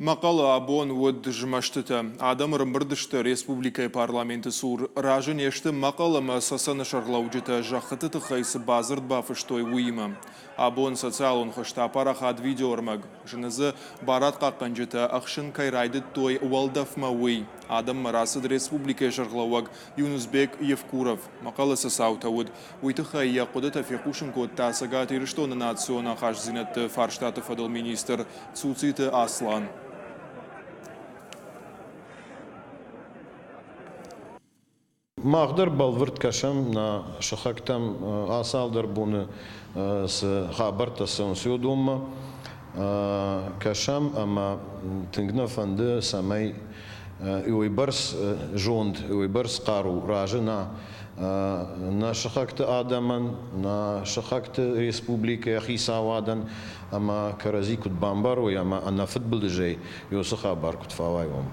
Мӕхъӕлы абон уыд змӕстытӕ. Адӕм ӕрымбырд сты республикӕйы парламенты цур. Разы не сты Мӕхъӕл ӕмӕ Цӕцӕны сӕргълӕуджытӕ зӕххыты тыххӕй цы бадзырд бафыстой, уыимӕ. Абон социалон хызты апарахат видеоӕрмӕг. Зыны дзы, барадхъахъхъӕнджытӕ ӕхсын кӕй райдыдтой уӕлдӕфмӕ, уый. Адӕммӕ рацыд республикӕйы сӕргълӕууӕг Юнус-Бек Евкуров. Мӕхъӕлы цы цаутӕ уыд, уый тыххӕй йӕ хъуыдытӕ фехъусын кодта Цӕгат Ирыстоны национ ахастдзинӕдты фарстаты фӕдыл министр Цуциты Аслан. Мах дӕр бӕлвырд кӕсӕм нӕ сыхӕгтӕм ацалдӕр боны цы хабӕрттӕ цӕуынц, уыдонмӕ кӕсӕм ӕмӕ тынг нӕ фӕнды, цӕмӕй уыйбӕрц зонд, уыйбӕрц хъару разына нӕ сыхӕгты адӕмӕн, нӕ сыхӕгты республикӕйы хицауадӕн ӕмӕ кӕрӕдзи куыд бамбарой ӕмӕ ӕнӕфыдбылызӕй уыцы хабар куыд фӕуайон.